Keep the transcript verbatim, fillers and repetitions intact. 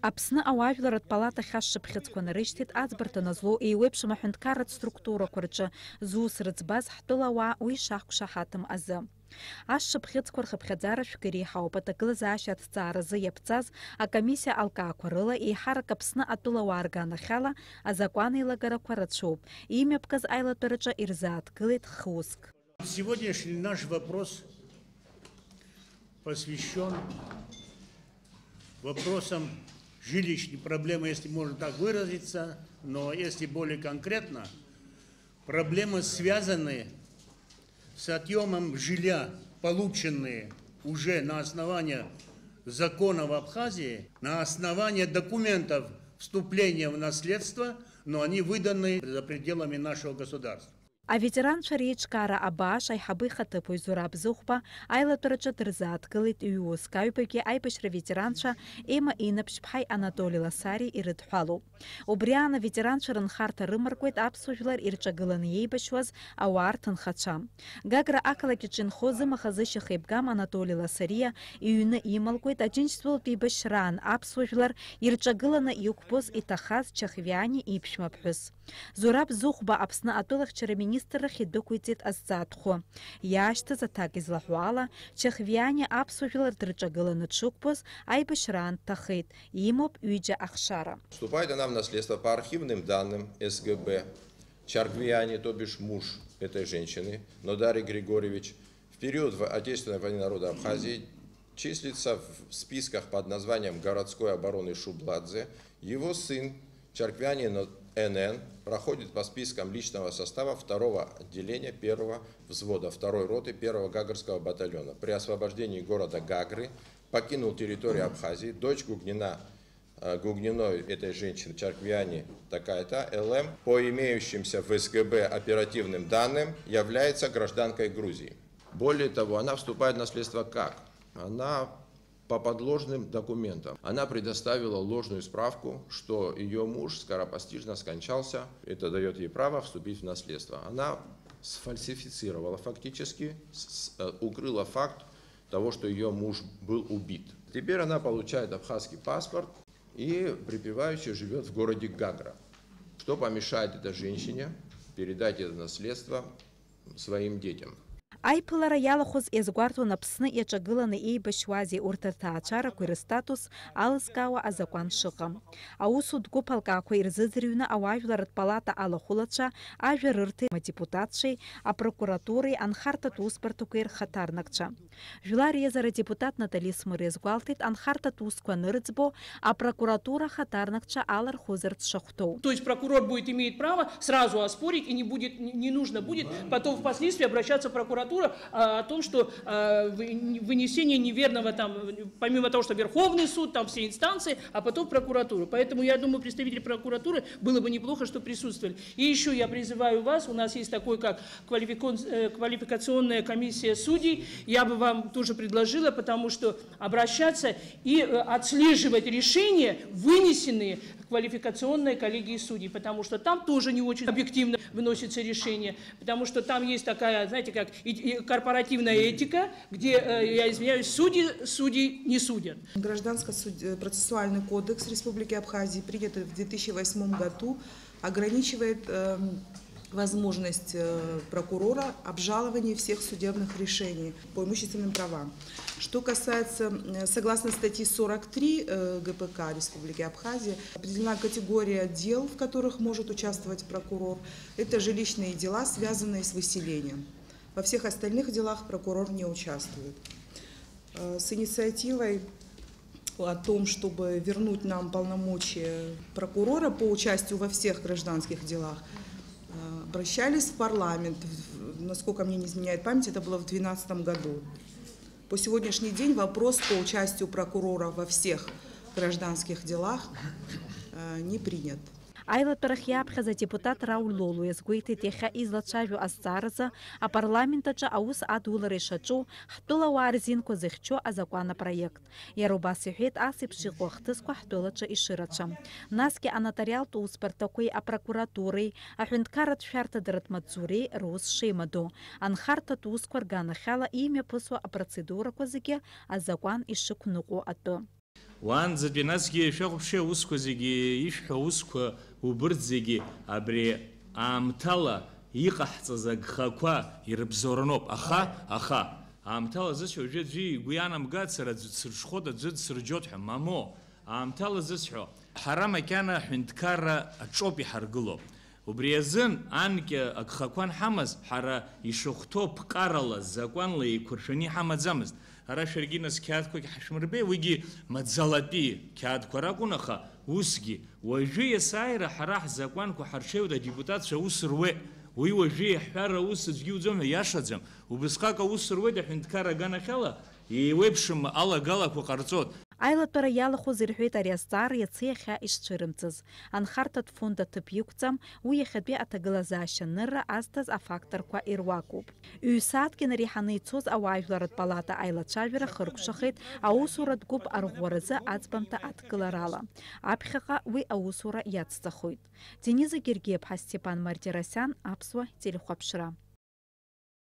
Аԥсны ауаажәларратә палатахь ашшыԥхьыӡқәа нарышьҭит аӡбарҭа назлоу еиуеиԥшым аҳәынҭқарратә структурақәа рҿы зус рыӡбаз ҳтәылауаа уи шаҳқәшаҳаҭым азы. Ашшыԥхьыӡқәа рхыԥхьаӡара шәгәы иреиҳауп аҭагылазаашьа аҭҵааразы иаԥҵаз акомиссиа алкаақәа рыла еиҳарак Аԥсны атәылауаа рганахьала азакәан еилагарақәа рацәоуп, имҩаԥгаз аилатәараҿы ирзааҭгылеит хуск. Сегодняшний наш вопрос посвящен вопросам жилищной проблемы, если можно так выразиться, но если более конкретно, проблемы связаны с отъёмом жилья, полученные уже на основании закона в Абхазии, на основании документов вступления в наследство, но они выданы за пределами нашего государства. Аветеранцәа реиҿкаара абааш аиҳабы ихаҭыԥуаҩ Зураб Зыхәба аилатәараҿы дырзааҭгылеит ҩ-уск аҩбагьы аибашьра ветеранцәа Ема Инаԥшьԥҳаи Анатоли Ласари ирыдҳәалоуп. Убри аан аветеранцәа рынхарҭа рымаркуеит аԥсуа жәлар ирҿагыланы иеибашьуаз ауаа рҭынхацәа. Гагра ақалақь аҿы инхо зымаха-зышьаха еибгам Анатоли Ласариа иҩны ималкуеит Аџьынџьтәылатә еибашьраан аԥсуа жәлар ирҿагыланы иқәԥоз иҭахаз Чахвиани иԥшәмаԥҳәыс. Зураб Зыхәба Аԥсны атәылахьчара министррахь идәықәиҵеит азҵаатәхәы. Иаашьҭыз аҭак излаҳәо ала, Чахвиани аԥсуа жәлар дырҿагыланы дшықәԥоз аибашьраан дҭахеит, имоуп ҩыџьа ахшара. Вступает она в наследство по архивным данным С Г Б. Чарквиани, то бишь муж этой женщины, Нодари Григорьевич, в период во-, Отечественной войны народа Абхазии числится в списках под названием городской обороны Шубладзе. Его сын, Чарквянин Н Н, проходит по спискам личного состава второго отделения первого взвода второй роты первого Гагрского батальона. При освобождении города Гагры покинул территорию Абхазии. Дочь Гугнина, э, Гугниной этой женщины, Чарквяни такая-то, Л М, по имеющимся в С Г Б оперативным данным, является гражданкой Грузии. Более того, она вступает в наследство как? Она по подложным документам. Она предоставила ложную справку, что её муж скоропостижно скончался. Это даёт ей право вступить в наследство. Она сфальсифицировала фактически, с-, с-, э, укрыла факт того, что её муж был убит. Теперь она получает абхазский паспорт и припеваючи живёт в городе Гагра. Что помешает этой женщине передать это наследство своим детям? Аиԥылара иалахәыз иазгәарҭон Аԥсны иаҿагыланы еибашьуазеи урҭ рҭаацәарақәеи рыстатус алызкаауа азакәан шыҟам. Аусутә гәыԥ алкаақәа ирзыӡырҩны ауаажәларратә палата алахәылацәа, ажәа рырҭеит адепутатцәеи апрокуратуреи анхарҭатә усбарҭақәеи рхаҭарнакцәа. Жәлар реизара адепутат Натали Смыр иазгәалҭеит анхарҭатә усқәа анырӡбо апрокуратура ахаҭарнакцәа алархәызарц шахәҭоу. То есть прокурор будет иметь право сразу оспорить, и не будет, не, не нужно будет потом впоследствии обращаться в прокуратуру, а, о том, что, а, вы-, вынесение неверного там, помимо того, что Верховный суд, там все инстанции, а потом в прокуратуру. Поэтому, я думаю, представители прокуратуры было бы неплохо, что присутствовали. И ещё я призываю вас, у нас есть такой, как квалификон-, э, квалификационная комиссия судей, я бы вам тоже предложила, потому что обращаться и, э, отслеживать решения, вынесенные квалификационной коллегией судей, потому что там тоже не очень объективно выносится решение, потому что там есть такая, знаете, как и, и корпоративная этика, где, э, я извиняюсь, судьи судей не судят. Гражданско-суд-, э, процессуальный кодекс Республики Абхазии, принятый в две тысячи восьмом году, ограничивает, эм, возможность, э, прокурора обжалования всех судебных решений по имущественным правам. Что касается, э, согласно статьи сорок три, э, Г П К Республики Абхазия, определена категория дел, в которых может участвовать прокурор. Это жилищные дела, связанные с выселением. Во всех остальных делах прокурор не участвует. Э, с инициативой о том, чтобы вернуть нам полномочия прокурора по участию во всех гражданских делах, э, обращались в парламент, в-, насколько мне не изменяет память, это было в двенадцатом году. По сегодняшний день вопрос по участию прокурора во всех гражданских делах, э, не принят. Аилатәарахь иааԥхьаз адепутат Рауль Лолу иазгәеиҭеит, иахьа излацәажәо азҵааразы апарламент аҿы аус адулара ишаҿу, ҳтәылауаа рзинқәа зыхьчо азакәан апроект. Иара убас иҳәеит, ас еиԥш иҟоу ахҭысқәа ҳтәылаҿы ишырацәам. Насгьы анотариалтә усбарҭақәеи апрокуратуреи, аҳәынҭқарратә шәарҭадаратә маҵзуреи рус шеимадоу, анхарҭатә усқәа рганахьала имҩаԥысуа апроцедурақәа зегьы азакәан ишықәныҟәо атәы. Уаанӡатәи насгьы шәахәаԥши аусқәа зегьы, ишәҳәо аусқәа убырҭ зегьы абри аамҭала иҟаҳҵаз агхақәа ирыбзоуроуп. Аха, аха, аамҭала зысҳәо, уажәы аӡәы игәы иаанамгацар, аӡәы дсырҽхәоит, аӡәы дсырџьоит ҳәа, мамоу, аамҭала зысҳәо, ҳара макьана аҳәынҭқарра аҿоуп иҳаргыло. Убри азын анкьа агхақәа анҳамаз, ҳара ишахәҭоу ԥҟарала, закәанла еиқәыршәаны иҳамаӡамызт. Ара шәаргьы нас қьаадқәагь ҳашәмырбеи, уигьы маӡалатәи қьаадқәа ракәын, аха усгьы, уажәы иасааира ҳара ҳзакәанқәа ҳарҽеиуеит, адепутатцәа аус руеит. Уи уажәы иаҳҳәар аус аӡәгьы иуӡом ҳәа иашаӡам. Убысҟак аус руеит аҳәынҭқарра аганахьала, еиуеиԥшым алагалақәа ҟарҵоит. Аилатәара иалахәыз ирҳәеит ари азҵаара иацы иахьа ишцәырымҵыз. Анхарҭатә фонд аҭыԥ иқәҵам, уи иахьатәи аҭагылазаашьа анырра азҭаз афакторқәа ируакуп. Ҩ-сааҭк инареиҳаны ицоз ауаажәларратә палата аилацәажәара хыркәшахеит, аусуратә гәыԥ арӷәӷәаразы аӡбамҭа адкыларала. Аԥхьаҟа уи аусура иацҵахоит. Дениза Гергиаԥҳа, Степан Мартиросиан, Аԥсуа телехәаԥшра.